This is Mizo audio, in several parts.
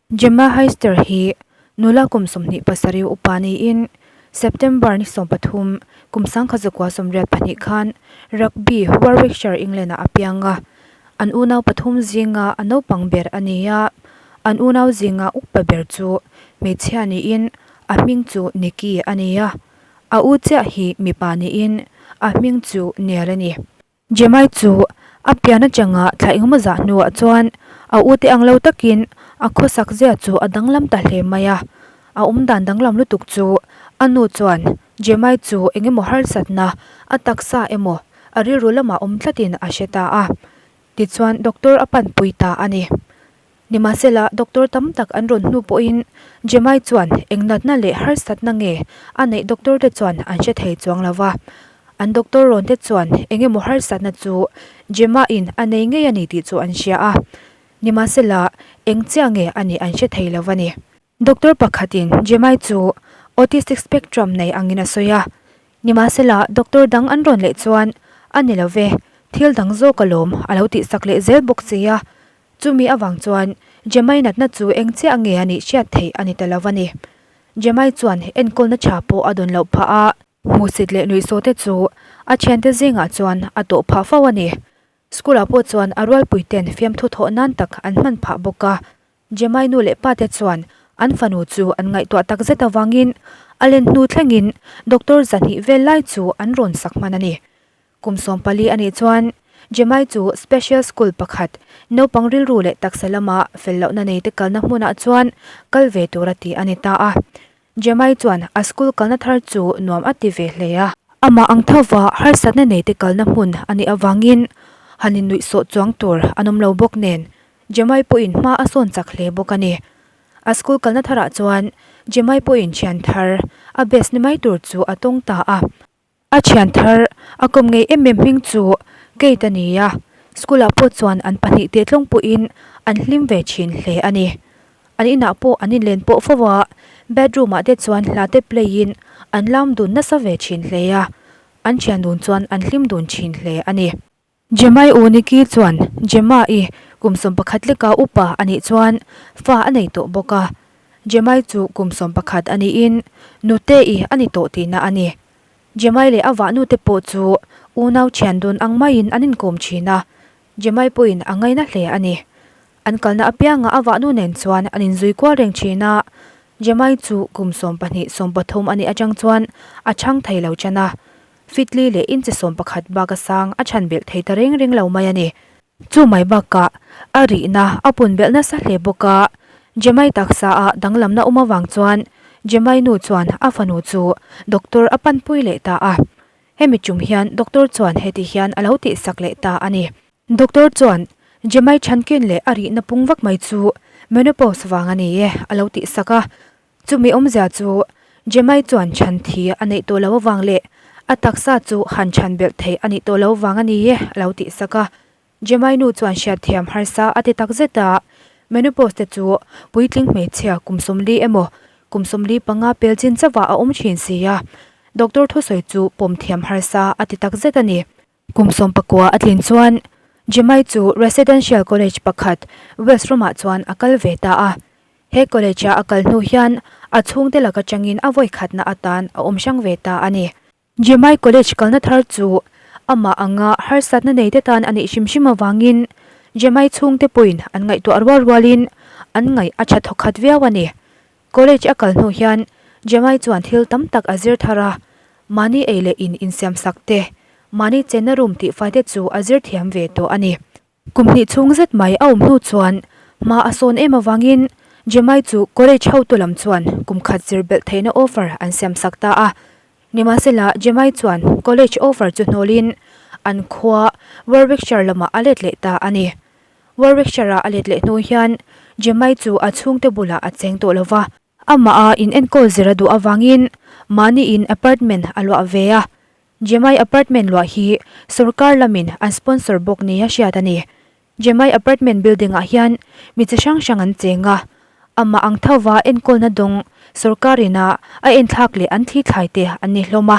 Gemma Heister hi nula kum 27 upa niin September ni 13, kum 1982 khan Rugby, Warwickshire, England-ah a piang a. An unau pathum zinga a naupang ber a ni a, an unau zinga upa ber chu hmeichhia niin a hming chu Nikki a ni a, a u chiah hi mipa niin a hming chu Neil a ni. Jemai chu a pian atanga thla engemaw zah hnuah chuan a ute ang lo takin a khawsak zia chu a danglam ta hle mai a. A awmdan danglam lutuk chu a nu chuan Jemai chu engemaw harsatna a taksa emaw a rilru lamah awm tlatin a hre ta a. Tichuan doctor a panpui ta a ni. Nimahsela, doctor tam tak an rawn hnu pawhin Jemai chuan eng natna leh harsatna nge a neih doctor te chuan an hre thei chuang lo va. An doctor rawn te chuan eng emaw harsatna chu Jemaiin a nei ngei a ni tih chu an hria a. Nimahsela, eng chiah nge a nih an hre thei lo va ni. Doctor pakhatin Jemai chu autistic spectrum nei angin a sawi a. Nimahsela, doctor dang an rawn leh chuan a ni lo ve, thil dang zawk alawm a lo tihsak leh zel bawk si a. Chumi avang chuan Jemai natna chu eng chiah nge a nih hriat theih a ni ta lo a ni. Jemai chuan enkawlna tha pawh a dawn loh phah a. Hmuhsit leh nuihsaw te chu a thiante zingah chuan a tawh phah fo a ni. School ah pawh chuan a rualpui ten fiamthu thawh nan tak an hman phah bawk a. Jemai nu leh pa te chuan an fanu chu an ngaihtuah tak zet avangin a len hnu thlengin doctor zahnih vel lai chu an rawn sak hman a ni. Kum 14 a nih chuan Jemai chu special school pakhat naupang rilru leh taksa lama fel lohna nei te kalna hmunah chuan kal ve tura tih a ni ta a. Jemai chuan a school kalna thar chu nuam a ti ve hle a. Amah ang thova harsatna nei te kalna hmun a nih avangin han innuihsawh chuang tur an awm lo bawk nen Jemai pawhin hma a sawn chak hle bawk a ni. A school kalna tharah chuan Jemai pawhin thian thar a best ni mai tur chu a tawng ta a. A thian thar a kawm ngei em em hming chu Kate a ni a, school ah pawh chuan an pahnih teh tlawng pawhin an hlim ve thin hle a ni. An inah pawh an inlen pawh fo a, bedroom ah te chuan hla te play in an lam dun nasa ve thin hle a, an thian dun chuan an hlim dun thin hle a ni. Jemai u Nikki chuan Jemma-i kum 11 leka upa a nih chuan fa a nei tawh bawk a. Jemai chu kum 11 a niin Nute-i a ni tawh tihna a ni. Jemai leh a vahnute pawh chu unau thian dun ang maiin an inkawm thin a, Jemai pawhin a ngaina hle a ni. An kalna apianga a vahnu nen chuan an inzui kual reng thin a, Jemai chu kum 12, 13 a nih atang chuan a chhang thei lo tan a. Fitli leh inchi 11 bak a sang a chhan belh thei ta reng reng lo mai a ni. Chu mai bakah a rihna a pun belh nasa hle bawk a, Jemai taksa a danglamna awm avang chuan Jemai nu chuan a fanu chu doctor a panpui leh ta a. Hemi tum hian doctor chuan heti hian a lo tihsak leh ta a ni. Doctor chuan Jemai chhankin leh a rihna pung vak mai chu menopause vang a ni e a lo tihsak a. Chumi awmzia chu Jemai chuan chhan thi a neih tawh loh avang leh a taksa chu han chhan belh theih a nih tawh loh vang a ni e a lo tihsak a. Jemai nu chuan hriatthiam harsa a ti tak zet a, menopause te chu puitling hmeichhia kum 40 emaw kum 45 pel chin chauhah a awm thin si a, doctor thusawi chu pawm thiam harsa a ti tak zet a ni. Kum 19 a tlin chuan Jemai chu Residential College pakhat West ramah chuan a kal ve ta a. He college-a a kal hnu hian a chhungte lak atangin a vawi khatna atan a awm hrang ve ta a ni. Jemai College kalna thar chu amah anga harsatna neite tan a nih hrim hrim avangin Jemai chhungte pawhin an ngaihtuah rual rualin an ngaih a tha thawkhat viau a ni. College a kal hnu hian Jemai chuan thil tam tak a zir thar a, mahni ei leh in insiam sak te, mahni chenna room tihfai te chu a zir thiam ve tawh a ni. Kum hnih chhung zet mai a awm hnu chuan hma a sawn em avangin Jemai chu college hotu lam chuan kum khat zir belh theihna offer an siam sak ta a. Nimahsela Jemai chuan college offer chu hnawlin an khua Warwickshire lamah a let leh ta a ni. Warwickshire-a a let leh hnu hian Jemai chu a chhungte bulah a cheng tawh lo va. Amah a in enkawl zir a duh avangin mahni in apartment a luah ve a. Jemai apartment luah hi sorkar lamin an sponsor bawk nia hriat a ni. Jemai apartment building-ah hian mi chi hrang hrang an cheng a. Amah ang thova enkawlna dawng sorkar ina a enthlak leh an thlithlai te an ni hlawm a.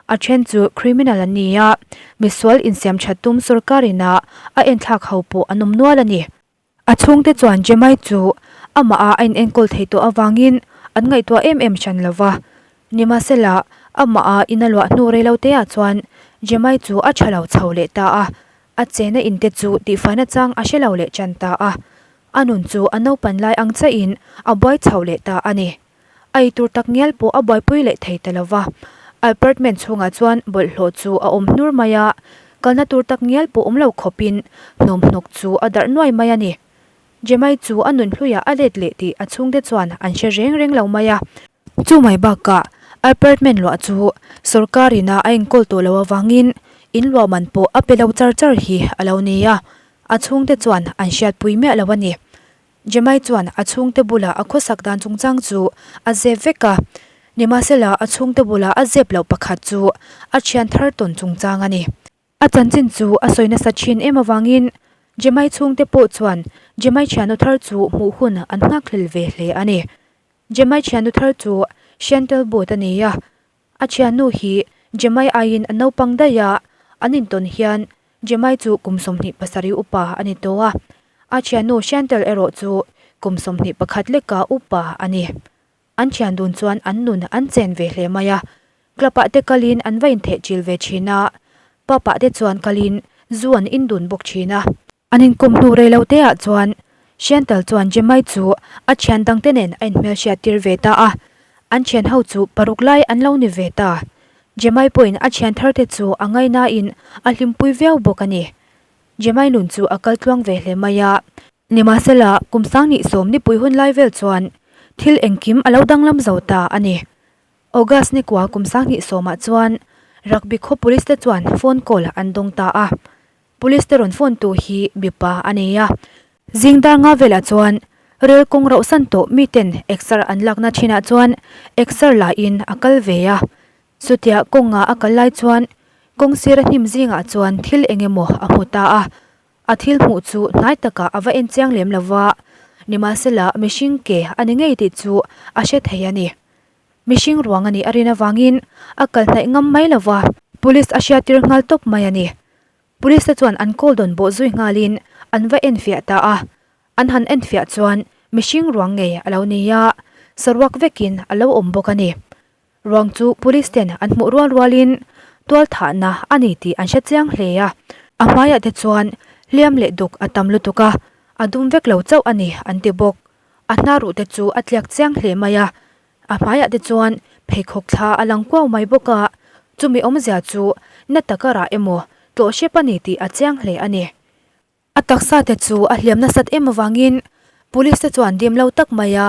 A then chu criminal an ni a, misual insiam that tum sorkar ina a enthlak ho pawh an awm nual a ni. A chhungte chuan Jemai chu amah a a inenkawl thei tawh avangin an ngaihtuah em em hran lo va. Nimahsela, amah a in a luah hnu rei lo teah chuan Jemai chu a tha lo chho leh ta a, a chena inte chu tihfaina chang a hre lo leh tan ta a. A nun chu a naupan lai ang chiahin a buai chho leh ta a ni. A eitur tak ngial pawh a buaipui leh thei ta lo va. Apartment chhungah chuan bawlhhlawh chu a awm hnur mai a, kalna tur tak ngial pawh awm lo khawpin hnawmhnawk chu a darh nuai mai a ni. Jemai chu a nun hluiah a let leh tih a chhungte chuan an hre reng reng lo mai a. Chu mai bakah apartment luah chu sorkar ina a enkawl tawh loh avangin in luah man pawh a pe lo char char hi a lo ni a, a chhungte chuan an hriatpui miah lo a ni. Jemai chuan a chhungte bulah a khawsak dan chungchang chu a zep vek a, nimahsela a chhungte bulah a zep loh pakhat chu a thian thar tawn chungchang a ni. A chanchin chu a sawi nasa thin em avangin Jemai chhungte pawh chuan Jemai thiannu thar chu hmuh hun an nghakhlel ve hle a ni. Jemai thiannu thar chu Shantel Booth a ni a, A thiannu hi Jemai aiin a naupang daih a, an intawn hian Jemai chu kum 27 upa a ni tawh a, a thiannu Shantel erawh chu kum 21 leka upa a ni. An thian dun chuan an nun an chen ve hle mai a, club ah te kalin an va inthehchil ve thin a, pub ah te chuan kalin zu an indun bawk thin a. An inkawm hnu rei lo te ah chuan Shantel chuan Jemai chu a thian dangte nen a inhmelhriat tir ve ta a, an thian ho chu paruk lai an lo ni ve ta. Jemai pawhin a thian thar te chu a ngainain a hlimpui viau bawk a ni. Jemai nun chu a kal tluang ve hle mai a. Nimahsela, kum sang nih sawm nipui hun lai vel chuan thil engkim a lo danglam zo ta a ni. August nikua kum sang nih sawmah chuan Rugby khaw police te chuan phone call an dawng ta a. Police te rawn phone tu hi mipa a nei a, zing dar nga velah chuan rel kawng rauh san tawh miten exer an lakna thinah chuan exer la in a kal ve a, chutia kawnga a kal lai chuan kawng sira hnim zingah chuan thil eng emaw a hmu ta a, a thil hmuh chu hnai takah a va en chiang lem lo va, nimahsela mihring ke a ni ngei tih chu a hre thei a ni. Mihring ruang a nih a rin avangin a kal hnaih ngam mai lo va, police a hriattir nghal tawp mai a ni. Police te chuan an call dawn bawh zui nghalin an va enfiah ta a, an han enfiah chuan mihring ruang ngei a lo ni a, saruak vekin a lo awm bawk a ni. Ruang chu police ten an hmuh rual rualin tualthahna a ni tih an hre chiang hle a, a hmaiah te chuan hliam leh duk a tam lutuk a, a dum vek lo chauh a ni an ti bawk. A hnaruh te chu a tliak chiang hle mai a, A hmaiah te chuan pheikhawk thla a lang kuau mai bawk a, chumi awmzia chu na taka rah emaw tlawh hrep a ni tih a chiang hle a ni. A taksa te chu a hliam nasat em avangin Police te chuan dim lo tak maia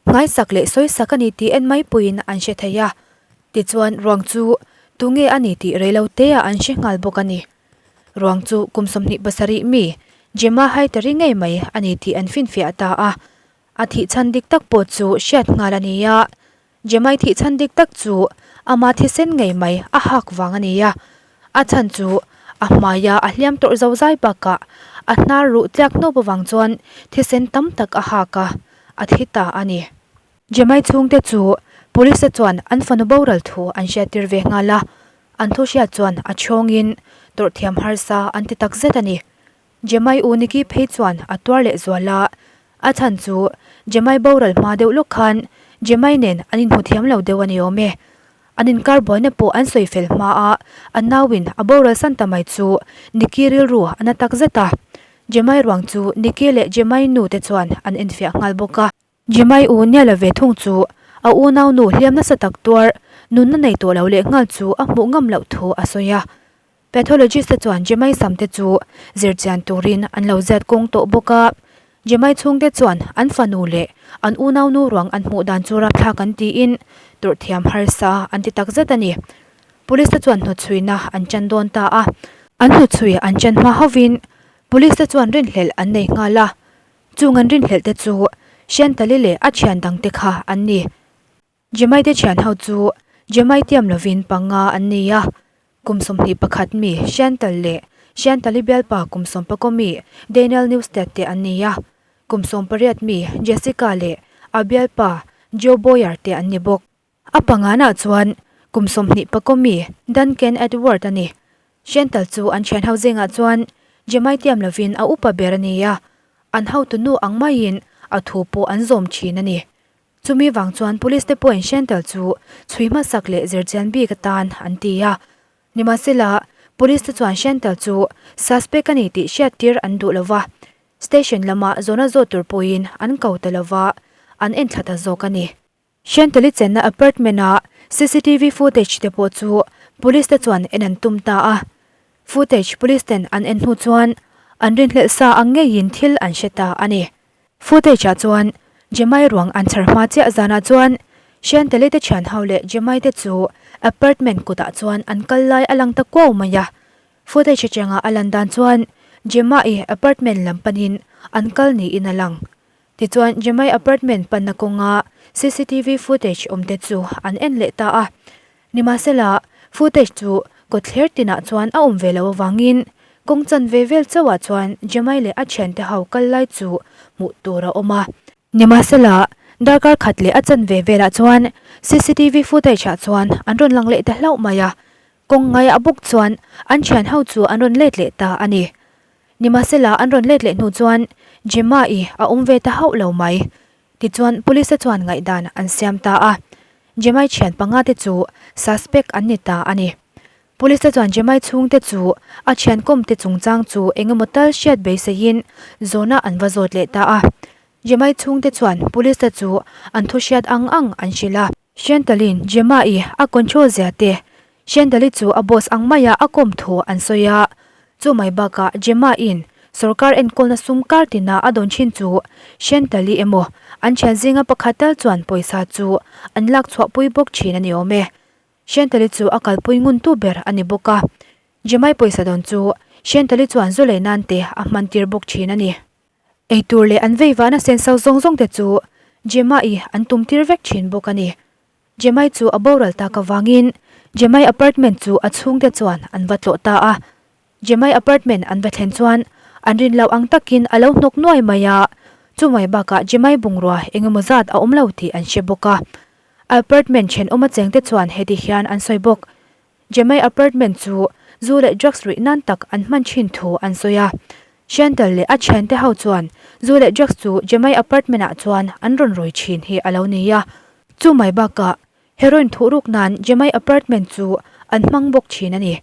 nghaisak leh sawisak a ni tih en mai puiin an hre thei a, tichuan ruang chu tunge a ni tih rei lo teah an hre nghal bawk a ni. Ruang chu kum 27 mi Gemma Haitari ngei mai a ni tih an finfiah ta a. A thih chhan dik tak pawh chu hriat nghal a ni a, Jemai thih chhan dik tak chu ama thisen ngei mai a hak vang a ni a, a chhan chu a hmaia a hliam tawrh zo zai bakah a hnar ruh tliak hnawp avang chuan thisen tam tak a hak a, a thi ta a ni. Jemai chhungte chu Police te chuan an fanu boral thu an hriattir ve nghal a, an thu hriat chuan a chhawngin tawrh thiam harsa an ti tak zet a ni. Jemai u Nikki phei chuan a tuar leh zual a, a chhan chu Jemai boral hma deuh lawk khan Jemai nen an inhmu thiam lo deuh a ni awm e. An inkar buaina pawh an sawi fel hma a, a nauin a boral san ta mai chu Nikki rilru a na tak zet a. Jemai ruang chu Nikki leh Jemai nu te chuan an enfiah nghal bawk a. Jemai u nia la ve thung chu a unau nu hliam nasa tak tuar nunna nei tawh lo leh nghal chu a hmuh ngam loh thu a sawi a. Pathologist te chuan Jemai sam te chu zir chian turin an lo ziat kawng tawh bawk a. Jemai chhungte chuan an fanu leh an unau nu ruang an hmuh dan chu rapthlak an tiin tawrh thiam harsa an ti tak zet a ni. Police te chuan hnawtchhuina an chan dawn ta a. An hnawtchhui an chan hma hovin Police te chuan rinhlelh an nei nghal a. Chung an rinhlelh te chu Shantali leh a thian dangte kha an ni. Jemai te thian ho chu Jemai tiam lovin panga an ni a, kum 21 mi Shantal leh Shantali bialpa kum 11 mi Daniel Newstead te an ni a, kum 18 mi Jessica leh a bialpa Joe Boyer te an ni bawk. A panganah chuan kum 24 mi Duncan Edward a ni. Shantal chu an thian ho zingah chuan Jemai tiam lovin a upa ber a ni a. An hotu nu ang maiin a thu pawh an zawm thin a ni. Chumi vang chuan police te pawhin Shantel chu chhui hmasak leh zirchian bik atan an ti a. Nimahsela, police te chuan Shantel chu suspect a ni tih hriattir an duh lo va, station lama zawhna zawt tur pawhin an ko ta lo va, an enthla ta zawk a ni. Shantel-i chenna apartment-a cctv footage te pawh chu police te chuan en an tum ta a. Footage police ten an en hnu chuan an rinhlelh sa ang ngeiin thil an hre ta a ni. Footage ah chuan Jemai ruang an chhar hma chiah zanah chuan Shantel-i te thian ho leh Jemai te chu apartment kutah chuan an kal lai a lang ta kuau mai a. Footage atanga a lan dan chuan Jemai apartment lam panin an kal niin a lang. Tichuan, Jemai apartment panna kawnga cctv footage awmte chu an en leh ta a. Nimahsela, footage chu kawtthler tinah chuan a awm ve loh avangin kawng chanve vel chauhah chuan Jemai leh a thiante ho kal lai chu hmuh tur a awm a. Nimahsela, darkar khat leh a chanve velah chuan cctv footage ah chuan an rawn lang leh ta hlauh mai a. Kawng ngaiah bawk chuan an thian ho chu an rawn let leh ta a ni. Nimahsela an rawn let leh hnu chuan Gemma-i a awm ve ta hauh lo mai. Tichuan Police te chuan ngaihdan an siam ta a, Gemma-i thian panga te chu suspect an ni ta a ni. Police te chuan Gemma-i chhungte chu a thian kawm te chungchang chu eng emaw tal hriat beiseiin zawhna an va zawt leh ta a. Gemma-i chhungte chuan Police te chu an thu hriat ang ang an hrilh a. Shantalin Gemma-i a control zia te, Shantali chu a boss ang maia a kawm thu an sawi a. Chu mai bakah Gemma-in sorkar enkawlna sum kar tina a dawn thin chu Shantali emaw an thian zinga pakhat tal chuan pawisa chu an lak chhuahpui bawk thin a ni awm e. Shantali chu a kalpui nguntu ber a ni bawk a. Gemma-i pawisa dawn chu Shantali chuan zu lei nan te a hman tir bawk thin a ni. Eitur leh an veivahna senso zawng zawng te chu Gemma-i an tum tir vek thin bawk a ni. Gemma-i chu a boral tak avangin Gemma-i apartment chu a chhungte chuan an va tlawh ta a. Gemma-i apartment an va thlen chuan an rin loh ang takin a lo hnawk nuai mai a, chumai bakah Gemma-i bungrua eng emaw zat a awm lo tih an hre bawk a. A apartment thenawma chengte chuan heti hian an sawi bawk. Jemai apartment chu zu leh drugs ruih nan tak an hman thin thu an sawi a. Shantel leh a thiante ho chuan zu leh drugs chu Jemai apartment ah chuan an rawn rui thin hi a lo ni a. Chu mai bakah heroin thuhruk nan Jemai apartment chu an hmang bawk thin a ni.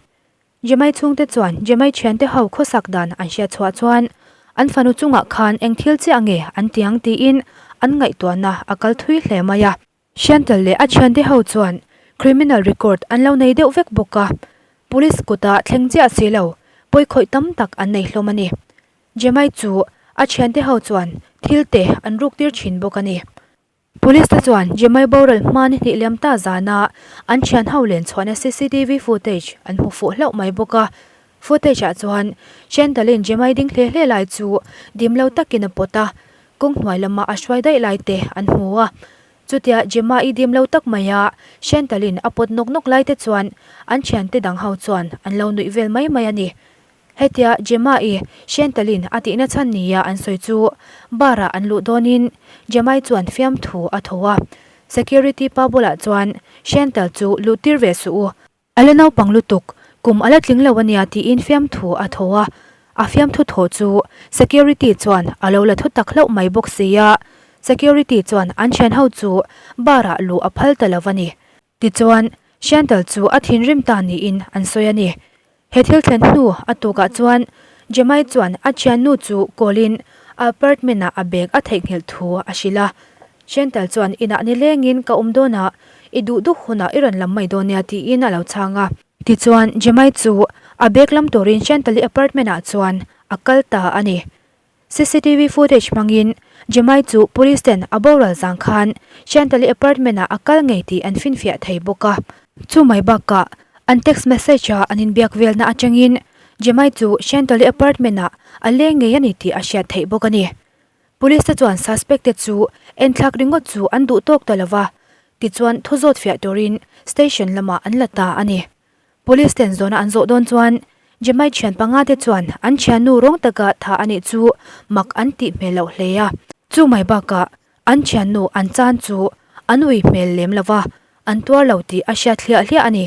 Jemai chhungte chuan Jemai thiante ho khawsak dan an hriat chhuah chuan an fanu chungah khan eng thil chiah nge an tiang tiin an ngaihtuahna a kal thui hle mai a. Shantel leh a thiante ho chuan criminal record an lo nei deuh vek bawk a, police kutah thleng chiah si lo pawikhawih tam tak an nei hlawm a ni. Jemai chu a thiante ho chuan thil te an ruk tir thin bawk a ni. Police te chuan Jemai boral hma ni hnih liam ta zana an thian ho len chhuahna cctv footage an hmu fuh hlauh mai bawk a. Footage ah chuan Shantel-in Jemai ding hle hle lai chu dim lo takin a pawt a, kawng hnuai lama a hruai daih lai te an hmu a. Chutia Gemma-i dim lo tak maia Shantal-in a pawt nawk nawk lai te chuan an thiante dang ho chuan an lo nuih vel mai mai a ni. Hetia Gemma-i Shantal-in a tihna chhan nia an sawi chu bar-ah an luh dawnin Gemma-i chuan fiamthu a tho a. Security pa bulah chuan Shantal chu luh tir ve suh u. A la naupang lutuk, kum a la tling lo a nia tiin fiamthu a thaw a, a fiamthu thaw chu security chuan a lo la thu tak hlauh mai bawk si a, security chuan an thian ho chu bar ah luh a phal ta lo a ni. Tichuan, Shantel chu a thinrim ta niin an sawi a ni. He thil thlen hnu a tukah chuan Jemai chuan a thiannu chu call in a apartment ah a bag a theihnghilh thu a hrilh a. Shantel chuan inah nilengin ka awm dawn a, i duh duh hunah i rawn lam mai dawn nia tiin a lo chhang a. Tichuan Jemai chu a bag lam turin Shantel-i apartment ah chuan a kal ta a ni. Cctv footage hmangin Jemai chu police ten a boral zang khan Shantel-i apartment ah a kal ngei tih an finfiah thei bawk a. Chu mai bakah an text message a an inbiak velna atangin Jemai chu Shantel-i apartment ah a leng ngei a ni tih a hriat theih bawk a ni. Police te chuan suspect te chu enthlak ringawt chu an duh tawk ta lova, tichuan thu zawt fiah turin station lamah an la ta a ni. Police ten zawhna an zawh dawn chuan Jemai thian panga te chuan an thiannu rawng taka tha a nih chu mak an tih hmel loh hle a. Chu mai bakah an thiannu an chan chu an ui hmel lem lova, an tuar lo tih a hriat hliah hliah a ni.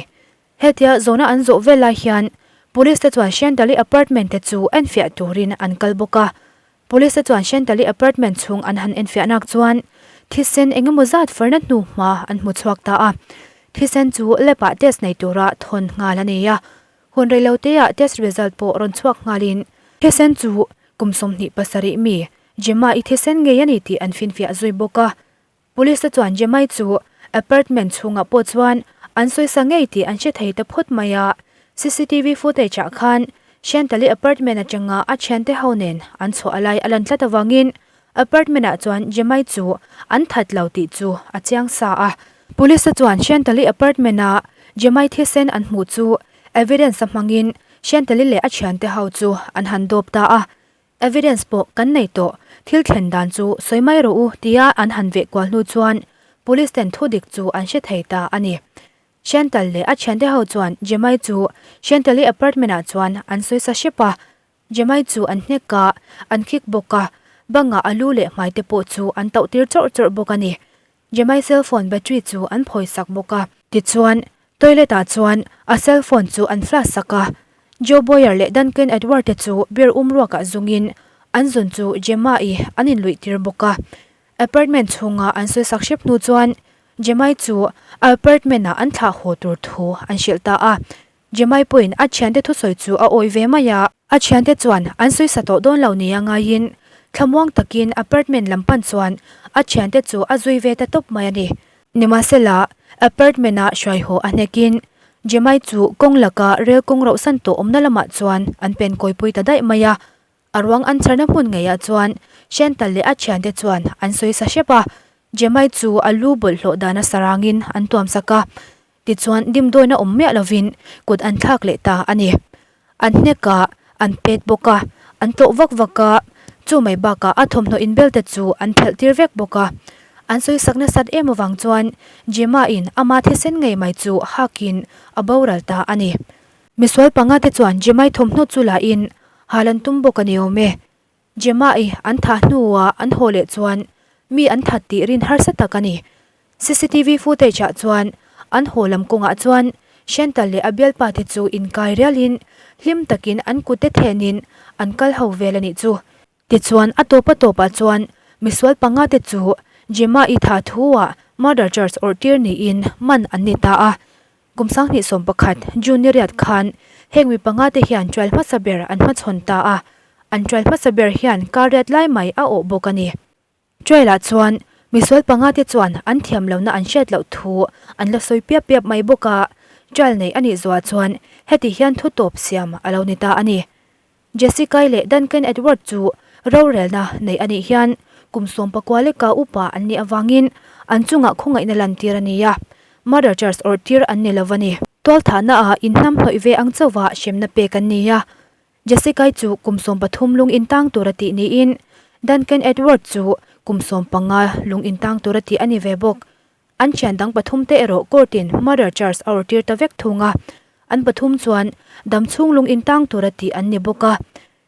Hetia zawhna an zawh vel lai hian Police te chuan Shandali apartment te chu enfiah turin an kal bawk a. Police te chuan Shantali apartment chhung an han enfiah nak chuan thisen engemaw zat farna hnu hma an hmu chhuak ta a. Thisen chu lab ah test nei tura thawn nghal a ni a. Hun rei lo te ah test result pawh rawn chhuak nghalin thisen chu kum 27 mi Gemma i thisen ngei a ni tih an finfiah zui bawk a. Police te chuan Gemma-i chu apartment chhungah pawh chuan an sawisa ngei tih an hre thei ta phawt mai a. Cctv footage ah khan Shantali apartment atanga a thiante ho nen an chhuah a lai a lan tlat avangin apartment ah chuan Gemma-i chu an that lo tih chu a chiang sa a. Police te chuan Shantali apartment a Gemma-i thisen an hmuh chu evidence a hmangin Shantali leh a thiante ho chu an han dawp ta a. Evidence pawh kan nei tawh, thil thlen dan chu sawi mai rawh u tia an han veh kual hnu chuan Police ten thu dik chu an hre thei ta a ni. Shental leh a thiante ho chuan Jemai chu Shentali apartment ah chuan an sawi sa hrep a, Jemai chu an hnek a, an khik bawk a, bangah a lu leh hmai te pawh chu an tauh tir chawrh chawrh bawk a ni. Jemai cellphone battery chu an phawi sak bawk a. Tichuan, toilet ah chuan a cellphone chu an flash sak a. Joe Boyer leh Duncan Edward te chu beer um ruakah zungin an zun chu Gemma-i an inluih tir bawk a. Apartment chhunga an sawi sak hrep hnu chuan Gemma-i chu a apartment ah an thlah haw tur thu an hrilh ta a. Jemai pawhin a thiante thusawi chu a awih ve mai a. A thiante chuan an sawi sa tawh dawn lo nia ngaiin thlamuang takin apartment lam pan chuan a thiante chu a zui ve ta tawp mai a ni. Nimahsela, apartment-a hruai haw a hnekin Jemai chu kawng laka rel kawng rauhsan tawh awmna lamah chuan an pen kawipui ta daih mai a. A ruang an chharna hmun ngeiah chuan Shental leh a thiante chuan an sawi sa hrep a. Jemai chu a lu bawlhhlawh dana sarangin an tuam sak a. Tichuan dimdawina awm miah lovin kut an thlak leh ta a ni. An hnek a, an pet bawk a, an tlawh vak vak a, chu mai bakah a thawmhnaw inbel te chu an phelh tir vek bawk a. An sawi sak nasat em avang chuan Gemma-in ama thisen ngei mai chu hakin a boral ta a ni. Misual panga te chuan Gemma-i thawmhnaw chu la in hal an tum bawk a ni awm e. Gemma-i an thah hnuah an haw leh chuan mi an that tih rin harsa tak a ni. Cctv footage ah chuan an haw lam kawngah chuan Shental leh a bialpa te chu inkai rialin hlim takin an kut te thenin an kal ho vel a nih chu. Tichuan a tawp a tawpah chuan misual panga te chu Gemma-i thah thu-ah murder charge awrh tir niin man an ni ta a. Kum 2011 June ni riat khan heng mi panga te hian trial hmasa ber an hmachhawn ta a, an trial hmasa ber hian kar riat lai mai a awh bawk a ni. Trial ah chuan misual panga te chuan an thiam lohna an hriat loh thu an la sawi piap piap mai bawk a, trial neih a nih zuah chuan heti hian thu tawp siam a lo ni ta a ni. Jessica-i leh Duncan Edward chu rorelna neih a nih hian kum 19 leka upa an nih avangin an chungah khawngaihna lantir a ni a, murder charge awrh tir an ni lo a ni. Tualthahna ah inhnam hnawih ve ang chauha hremna pek an ni a, Jessica-i chu kum 13 lung intang tura tih niin Duncan Edward chu kum 15 lung intang tura tih a ni ve bawk. An thian dang pathum te erawh court in murder charge a awrtir ta vek thung a, an pathum chuan dam chhung lung intang tura tih an ni bawk a.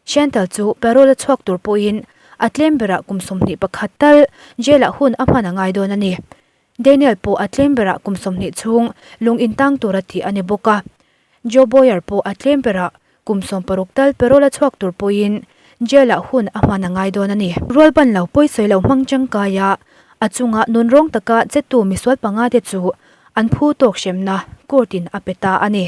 Shental chu parole a chhuak tur pawhin a tlem berah kum 21 tal jail ah hun a hman a ngai dawn a ni. Daniel pawh a tlem berah kum 20 chhung lung intang tura tih a ni bawk a. Joe Boyer pawh a tlem berah kum 60 tal parole a chhuak tur pawhin jail ah hun a hman a ngai dawn a ni. Rualban lo pawisawi lo hmang tangkai a, a chunga nunrawng taka chetu misual panga te chu an phu tawk hremna court in a pe ta a ni.